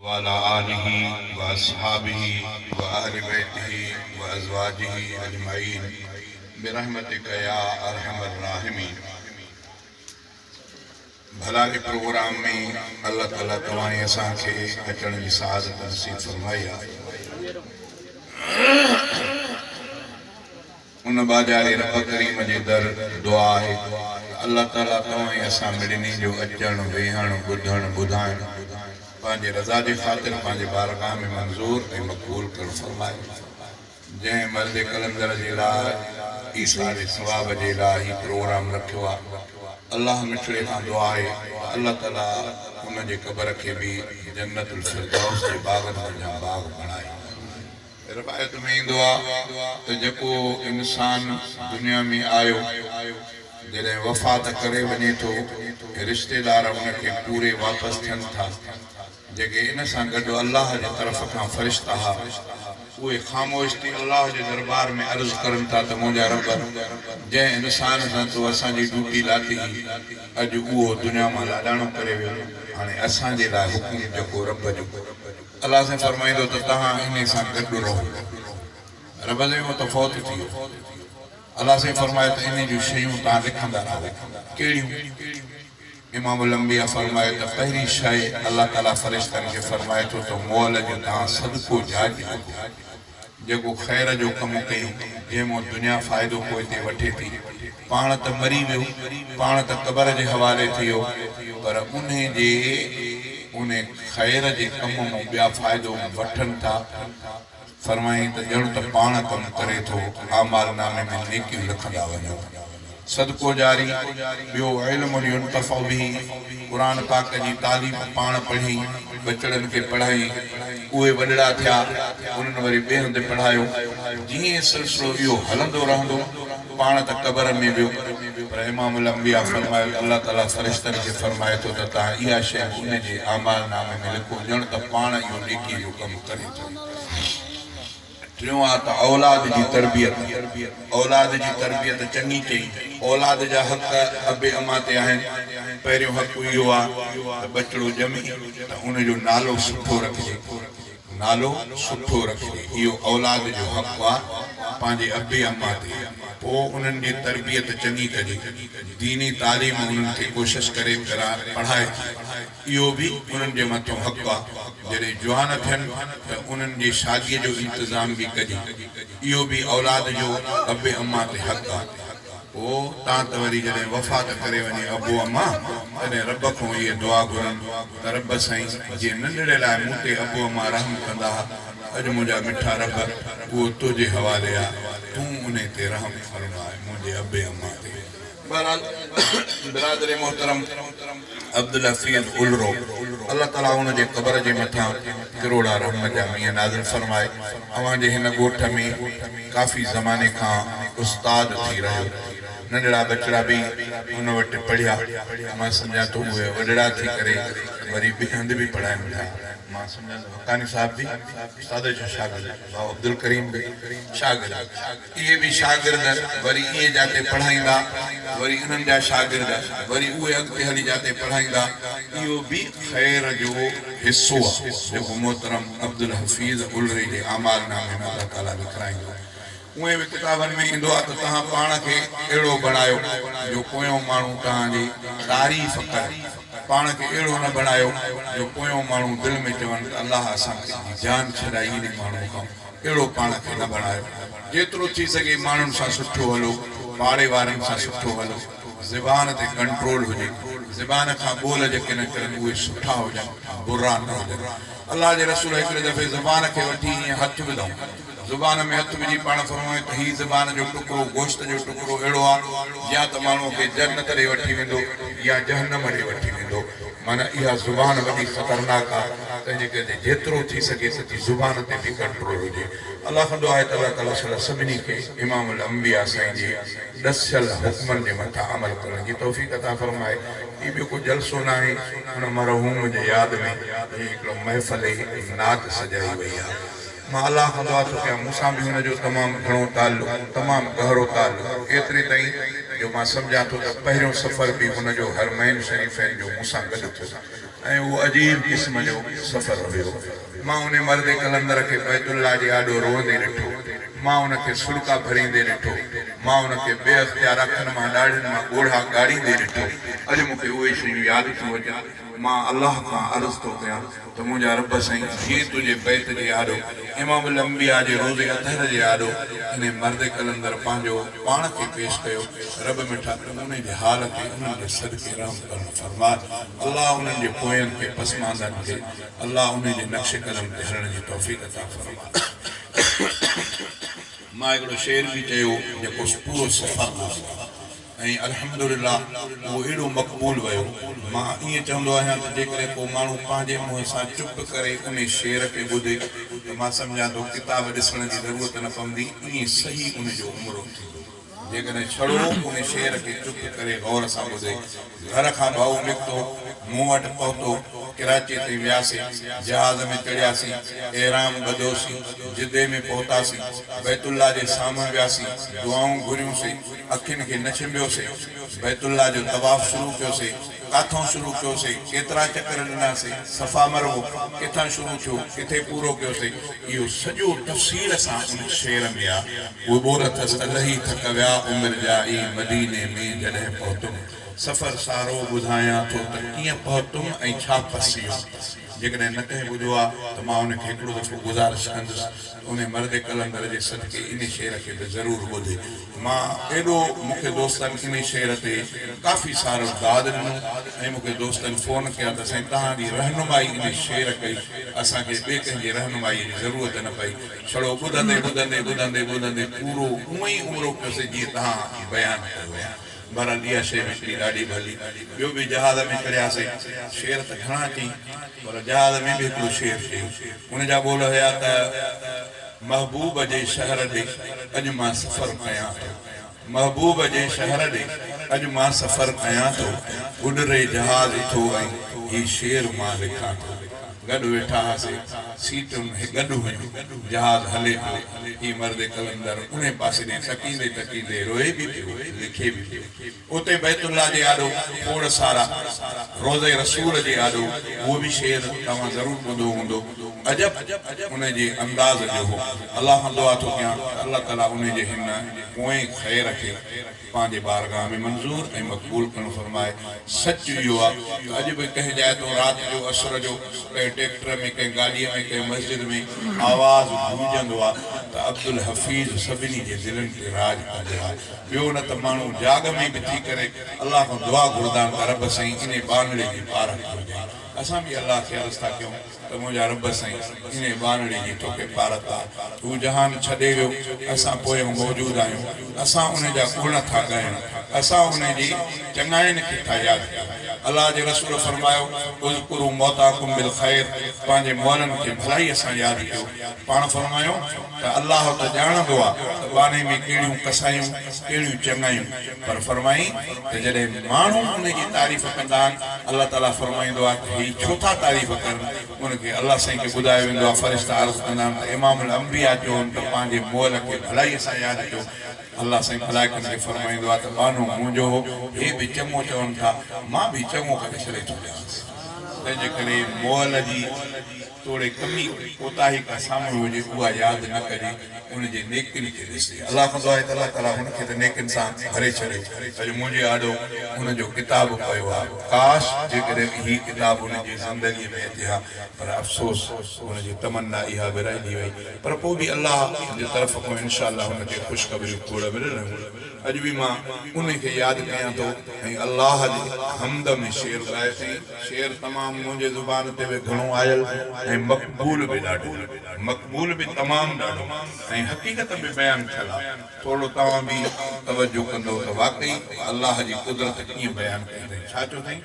وعلي آله واصحابه واهل بيته وازواجه اجمعين برحمتک يا ارحم الراحمين ڀلاري پروگرام ۾ الله تعالي توهان ۽ اسان کي اچڻ جي سعادت نصيب فرمائي آهي. ان ٻاجهاري رب ڪريم جي در دعا آهي ته الله تعالي توهان ۽ اسان مڙني جو اچڻ، ويهڻ، ٻڌڻ، ٻڌائڻ پنهنجي رضا جي خاطر پنهنجي بارگاهه ۾ منظور ۽ مقبول ڪرڻ فرمائي. جنهن مرد قلندر جي لاء ايصال ثواب جي لاء هي پروگرام رکيو آهي الله مٺڙي کان دعا آهي ته الله تعالي ان جي قبر کي به جنت الفردوس جي باغن منجهان باغ بڻائي. روايت ۾ ايندو آ ته جيڪو انسان دنيا ۾ آيو جڏهن وفات ڪري وڃي ٿو رشتيدار ان کي پوري واپس ٿين ٿا جيڪي ان سان گڏ الله جي طرف کان فرشتا ها اهي خاموش ٿي الله جي دربار ۾ عرض ڪرن ٿا ته منهنجا رب جنهن انسان سان تو اسان جي ڊيوٽي لاتي هئي اڄ اهو دنيا مان لاڏاڻو ڪري ويو هاڻي اسان جي لاء حڪم جيڪو رب جو الله سائين فرمائيندو ته توهان انهي سان گڏ رهو. رب سائين اهو ته فوت ٿي ويو. الله سائين فرمايو ته انهي جون شيون توهان لکندا رهو. ڪهڙيون؟ امام الانبياء فرمايو ته پهرين شيء الله تعالي فرشتن کي فرمائي ٿو ته مئل جو توهان صدقو جاري رکو. جيڪو خير جو ڪم ڪيئي، جنهن مون دنيا فائدو پوئتي وٺي ٿي. پاڻ ته مري ويو، پاڻ ته قبر جي حوالي ٿي ويو، پر انهي جي انهي خير جي ڪم مون ٻيا فائدو وٺن ٿا. فرمايائين ته ڄڻ ته پاڻ ڪم ڪري ٿو، اعمال نامي ۾ نيڪيون لکندا وڃو. صدقو جاري، ٻيو علم ينتفع به، قرآن پاڪ جي تعليم پاڻ پڙهي ٻچڙن کي پڙهائين، اهي وڏڙا ٿيا، انهن وري ٻئي هنڌ پڙهايو، جيئن سلسلو اهو هلندو رهندو، پاڻ ته قبر ۾ ويو، پر امام الانبياء فرمايو ته الله تعاليٰ فرشتن کي فرمائي ٿو ته توهان اها شيء به ان جي اعمال نامي ۾ لکو ڄڻ ته پاڻ اهو نيڪيء جو ڪم ڪري ٿو. ٽيون آ ته اولاد جي تربيت. اولاد جي تربيت چڱي ڪئي. اولاد جا حق ابي امان تي آهن. پهريون حق اهو آ ته ٻچڙو ڄمي ته ان جو نالو سٺو رکجي. نالو سٺو رکجي. اهو اولاد جو حق آ پنهنجي ابي امان تي. پوء انهن جي تربيت چڱي ڪجي. ديني تعليم انهن کي ڪوشش ڪري پڙهائجي. اهو به انهن جي مٿون حق آ، جڏهن جوان ٿين ته انهن جي شاديء جو انتظام به ڪجي. اهو به اولاد جو ابي امان تي حق آ. پوء تان ته وري جڏهن وفات ڪري وڃي ابو امان، تڏهن رب کان اهي دعا گهرن ته رب سائين جيئن ننڍڙي لاء مون تي ابو امان رحم ڪندا ها، اڄ منهنجا مٺا رب اهو تنهنجي حوالي آ، تون انهي تي رحم فرماء منهنجي ابي امان تي. بهرحال برادر محترم عبدالحفيظ الرو الله تعالي ان جي قبر جي مٿان ڪروڙها رحمت جا مينهن نازل فرمائي. اوهان جي هن ڳوٺ ۾ ڪافي زماني کان استاد ٿي رهيو. ننڍڙا ٻچڙا به هن وٽ پڙهيا. مان سمجهان ٿو اهي وڏڙا ٿي ڪري وري ٻئي هنڌ به پڙهائين ٿا. مان سمجهان ٿو حقاني صاحب به استاد جو شاگرد، ڀائو عبدالڪريم به شاگرد. اهي به شاگرد وري اهي جاتي پڙهائيندا، وري انهن جا شاگرد وري اهي اڳتي هلي جاتي پڙهائيندا، اهو به خير جو حصو آهي، جيڪو محترم عبدالحفيظ الري جي اعمال نامي ۾ الله تعاليٰ لکرائيندو. اونئن به ڪتابن ۾ ايندو آهي ته توهان پاڻ کي اهڙو بڻايو جو پويون ماڻهو توهان جي تعريف ڪري، پاڻ کي اهڙو نه بڻايو جو پويون ماڻهو دل ۾ چون ته الله اسان کي جان ڇڏائي انهي ماڻهو کان. اهڙو پاڻ کي نه بڻايو. جيترو ٿي سگهي ماڻهن سان سٺو هلو، پاڙي وارن سان سٺو هلو، زبان تي ڪنٽرول هجي، زبان کان ٻول جيڪي نڪرن اهي سٺا هجن، برا نه هجن. الله جي رسول هڪڙي دفعي زبان کي وٺي ائين هٿ وڌائون. زبان ۾ هٿ وجهي پاڻ فرمايو ته هي زبان جو ٽڪرو گوشت جو ٽڪرو اهڙو آ يا ته ماڻهوء کي جنت ڏي وٺي ويندو يا جهنم ڏي وٺي ويندو. معنيٰ اها زبان وڏي خطرناڪ آ، تنهنجي ڪري جيترو ٿي سگهي ته زبان تي به ڪنٽرول هجي. الله کان دعا آهي ته الله تعاليٰ صلي سڀني کي امام الانبياء سائين جي ڏسيل حڪمن جي مٿان عمل ڪرڻ جي توفيق عطا فرمائي. هي ٻيو ڪو جلسو ناهي، ان مرحوم جي ياد ۾ هي هڪڙو محفل نعت سجائي وئي آ. مان الله کان دعا ٿو ڪيان، مون سان به هن جو تمام گهڻو تعلق، تمام گهرو تعلق، ايتري تائين جو مان سمجهان ٿو ته پهريون سفر به هن جو حرمين شريفين جو مون سان گڏ ٿيو. ۽ اهو عجيب قسم جو سفر هيو. مان انهي مرد قلندر کي بيت الله جي آڏو روئندي ڏٺو. مان ان کي سڏڪا ڀريندي ڏٺو. مان ان کي بي اختيار اکين مان ڏاڙهين مان ڳوڙها ڳاڙيندي ڏٺو. اڄ مون کي اهي شيون ياد ٿيون اچن. مان الله کان عرض ٿو ڪيان ته منهنجا رب سائين جيئن تنهنجي بيت جي آڏو، امام الانبياء جي روضي اطهر جي آڏو انهي مرد قلندر پنهنجو پاڻ کي پيش ڪيو، رب مٺا تون انهي جي حال تي انهن جي صدقي رحم ڪرڻ فرماء. الله انهن جي پوين کي، پسماندن کي، الله انهي جي نقش قدم تي هلڻ جي توفيق عطا فرماء. مان هڪڙو شعر به چيو جيڪو پورو سفر نامو آهي ۽ الحمدلله اهو اهڙو مقبول ويو. مان ائين چوندو آهيان ته جيڪڏهن ڪو ماڻهو پنهنجي منهن سان چپ ڪري انهي شعر کي ٻڌي ته مان سمجهان ٿو ڪتاب ڏسڻ جي ضرورت نه پوندي، ائين صحيح انهي جو عمرو ٿيندو. جيڪڏهن ڇڙو ان شعر کي چپ ڪري غور سان ٻڌي. گهر کان ڀائو نڪتو، مون وٽ پهتو، ڪراچيء تائين وياسين، جهاز ۾ چڙهياسين، احرام ٻڌوسين، جدي ۾ پهتاسين، بيت الله جي سامهون وياسين، دعائون گهريونسين، اکين کي نه ڇنڀيوسين، بيت الله جو طواف شروع ڪيوسين، ڪاٿئون شروع ڪيوسين، ڪيترا چڪر ڏناسين، صفا مروو ڪٿان شروع ٿيو، ڪٿي پورو ڪيوسين، اهو سڄو تفصيل سان ان شعر ۾ آ. اهي ٻول اٿس ته لهي ٿڪ ويا عمر جا اي مديني ۾ جڏهن پهتم، سفر سارو ٻڌايان ٿو ته ڪيئن پهتم ۽ ڇا پسيم. جيڪڏهن نه ڪنهن ٻڌو آ ته مان ان کي هڪڙو دفعو گذارش ڪندس ته انهي مرد قلندر جي صدقي انهي شعر کي به ضرور ٻڌي. مان ايڏو مون کي دوستن انهي شعر تي ڪافي سارو داد ڏنو ۽ مون کي دوستن فون ڪيا ته سائين توهان جي رهنمائي انهي شعر ڪئي اسان کي ٻئي ڪنهن جي رهنمائي جي ضرورت نه پئي ڇڙو ٻڌندي ٻڌندي ٻڌندي ٻڌندي پورو اونئن ئي عمرو ڪيوسين جيئن توهان بيان ڪيو آهي. بهرحال اها شيء به هڪڙي ڏاڍي ڀلي. ٻيو به جهاز ۾ چڙهياسين. شعر ته گهڻا چئي پر جهاز ۾ به هڪڙو شعر چيو. ان جا ٻول هيا ته. محبوب جي شهر ڏي اڄ مان سفر ڪيان ٿو. محبوب جي شهر ڏي اڄ مان سفر ڪيان ٿو. اڏري جهاز ٿو ۽ هي شعر مان لکان ٿو. گڏ ويٺا هاسي، سيٽون گڏ هيون، جهاز هلي پيو، هي مرد قلندر انهي پاسي ڏي تڪيندي تڪيندي روئي به پيو، لکي به پيو. اتي بيت الله جي آڏو کوڙ سارا، روضه رسول جي آڏو، اهو به شعر توهان ضرور ٻڌو هوندو، عجب انهي جي انداز جو هو. الله کان دعا ٿو ڪيان ته الله تعالي انهي جي هن پوئين خير کي پنهنجي بارگاهه ۾ منظور ۽ مقبول ڪرڻ فرمائي. سچ اهو آ ته اڄ به ڪنهن جاء تون رات جو اسر جو ڪنهن ٽيڪٽر ۾ ڪنهن گاڏيء ۾ ڪنهن مسجد ۾ آواز گونجندو آ ته عبدالحفيظ سڀني جي دلين تي راڄ ڪندو آ. ٻيو نه ته ماڻهو جاڳ ۾ به ٿي ڪري الله کان دعا گهرندا آهن ته رب سائين انهي ٻانهڙي جي پارت هجي. اسان به الله کي عرض ٿا ڪيون ته منهنجا رب سائين انهي ٻانهڙي جي توکي پارت آ. هو جهان ڇڏي ويو، اسان پويان موجود آهيون. اسان انهي جا گڻ ٿا ڳايون. اسان انهي جي چڱاين کي ٿا ياد ڪيون. الله جي رسول فرمايو، اذڪروا موتاڪم بالخير پنهنجي مئلن کي ڀلائيء سان ياد ڪيو. پاڻ فرمايو ته الله ته ڄاڻندو آ ته ٻانهي ۾ ڪهڙيون ڪسايون، ڪهڙيون چڱايون، پر فرمائين ته جڏهن ماڻهو ان جي تعريف ڪندا آهن، الله تعاليٰ فرمائيندو آهي ته هي ڇو ٿا تعريف ڪرن؟ ان کي الله سائين کي ٻڌايو ويندو آهي، فرشتا عرض ڪندا آهن ته امام الانبياء چون ته پنهنجي مئل کي ڀلائيء سان ياد ڪيو، الله سائين ملائڪن کي فرمائيندو آهي ته ٻانهو منهنجو هو، هي به چڱو چون ٿا، مان به چڱو ڪري ڇڏي ٿو ڏيانس. تنهنجي ڪري مئل جي توڙي ڪمي ڪوتاهي ڪا سامهون هجي اها ياد نه ڪجي، ان جي نيڪين کي ڏسجي. الله کان دعا آهي ته الله تعاليٰ هن کي ته نيڪين سان ڀري ڇڏي. اڄ منهنجي آڏو ان جو ڪتاب پيو آهي. ڪاش جيڪڏهن هي ڪتاب ان جي زندگيء ۾ اچي ها پر افسوس ان جي تمنا اها به رهجي وئي. پر پوء به الله جي طرف کان انشاء الله هن کي خوشخبريون کوڙ مليل هيون. اڄ به مان انهي کي ياد ڪيان ٿو ۽ الله جي حمد ۾ شعر ڳايو اٿئين. شعر تمام منهنجي زبان تي به گهڻو آيل ۽ مقبول به ڏاڍو. مقبول به تمام ڏاڍو ۽ حقيقت به بيان ٿيل آ. ٿورڙو توهان به توجه ڪندو ته واقعي الله جي قدرت ڪيئن بيان ڪئي اٿئين. ڇا چيو اٿئين؟